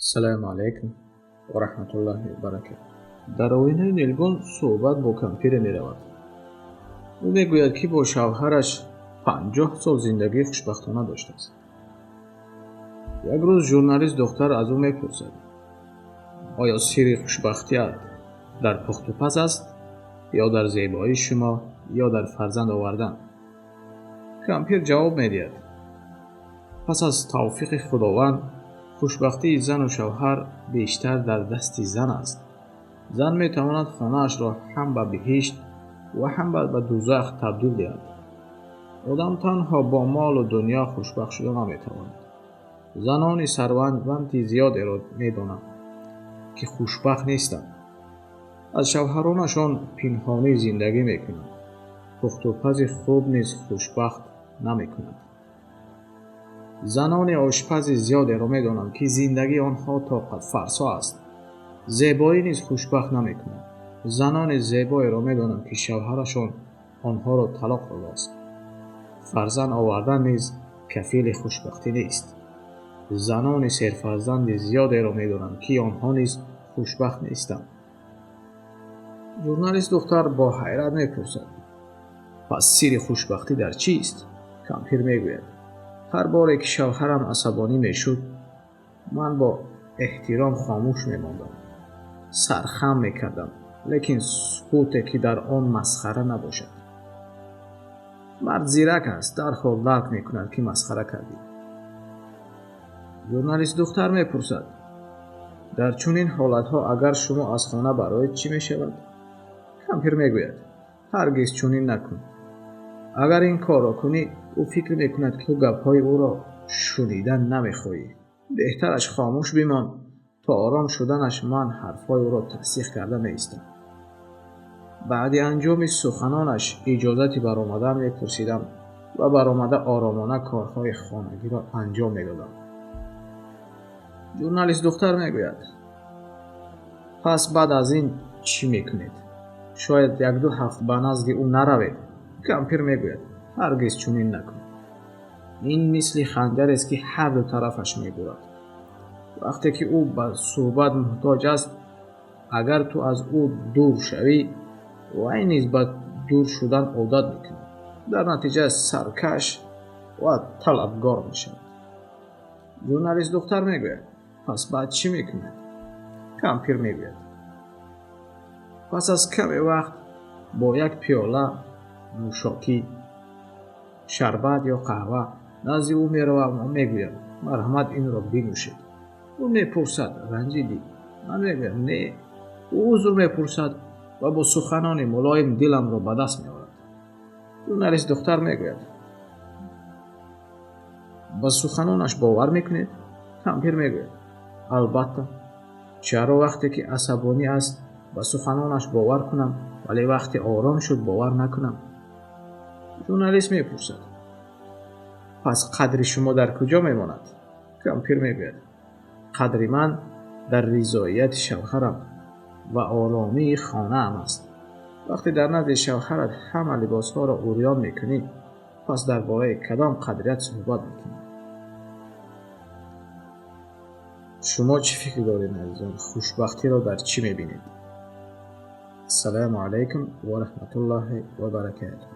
Ассалому алайкум ва раҳматуллоҳи ва баракатуҳ. Дар оинаи нилгун суҳбат бо кампире меравад. Ӯ мегӯяд, ки бо шавҳараш 50 сол зиндагии хушбахтона доштааст. Як рӯз журналист духтар аз ӯ мепурсад: оё сирри хушбахтият дар пухтупаз аст ё дар зебоии шумо ё дар фарзанд овардан? Кампир ҷавоб медиҳад: пас аз тавфиқи Худованд, хушбахтии зану шавҳар бештар дар дасти зан аст. Зан метавонад хонаашро ҳам ба биҳишт ва ҳам ба дӯзах табдил диҳад. Одам танҳо бо молу дунё хушбахт шуда наметавонад. Занони сарватманди зиёдеро медонам, ки хушбахт нестанд, аз шавҳаронашон пинҳонӣ зиндагӣ мекунанд. Пухтупази хуб низ хушбахт намекунад. Занони ошпази зиёдеро медонам, ки зиндагии онҳо тоқатфарсо аст. Зебоӣ низ хушбахт намекунад. Занони зебоеро медонам, ки шавҳарашон онҳоро талоқ додааст. Фарзанд овардан низ кафили хушбахтӣ нест. Занони серфарзанди зиёдеро медонам, ки онҳо низ хушбахт нестанд. Журналист духтар бо ҳайрат мепурсад: пас сирри хушбахтӣ дар чист? Кампир мегӯяд: ҳар боре ки шавҳарам асабонӣ мешуд, ман бо эҳтиром хомӯш мемондам, сархам мекардам, лекин сукуте, ки дар он масхара набошад. Мард зирак аст, дарҳол дарк мекунад, ки масхара кардӣ. Журналист духтар мепурсад: дар чунин ҳолатҳо агар шумо аз хона бароед, чӣ мешавад? Кампир мегӯяд: ҳаргиз чунин накун. Агар ин корро кунӣ, ӯ фикр мекунад, ки ту гапҳои ӯро шунидан намехоҳӣ. Беҳтараш хомӯш бимон. То ором шуданаш ман ҳарфҳои ӯро тасдиқ карда меистам. Баъди анҷоми суханонаш иҷозати баромадан мепурсидам ва баромада оромона корҳои хонагиро анҷом медодам. Журналист духтар мегӯяд: пас баъд аз ин чӣ мекунед? Шояд як-ду ҳафт ба назди ӯ наравед? Кампир мегӯяд: ҳаргиз чунин накун. Ин мисли ханҷарест, ки ҳар ду тарафаш мебурад. Вақте ки ӯ ба суҳбат муҳтоҷ аст, агар ту аз ӯ дур шавӣ, вай низ ба дур шудан одат мекунад, дар натиҷа саркаш ва талабгор мешавад. Журналист духтар мегӯяд: пас баъд чӣ мекунед? Кампир мегӯяд: пас аз каме вақт бо як пиёла нӯшокӣ, шарбат ё қаҳва назди ӯ меравам ва мегӯям: марҳамат, инро бинӯшед. Ӯ мепурсад: ранҷидӣ? Ман мегӯям: не. Ӯ узр мепурсад ва бо суханони мулоим диламро ба даст меорад. Журналист духтар мегӯяд: ба суханонаш бовар мекунед? Кампир мегӯяд: албатта. Чаро вақте ки асабонӣ аст, ба суханонаш бовар кунам, вале вақте ором шуд, бовар накунам? Журналист мепурсад: пас қадри шумо дар куҷо мемонад? Кампир мегӯяд: қадри ман дар ризоияти шавҳарам ва оромии хонаам аст. Вақте дар назди шавҳарат ҳама либосҳоро урён мекунӣ, пас дар бораи кадом қадрият суҳбат мекунӣ? Шумо чӣ фикр доред, азизон? Хушбахтиро дар чӣ мебинед? Ассалому алайкум ва раҳматуллоҳи ва баракатуҳ.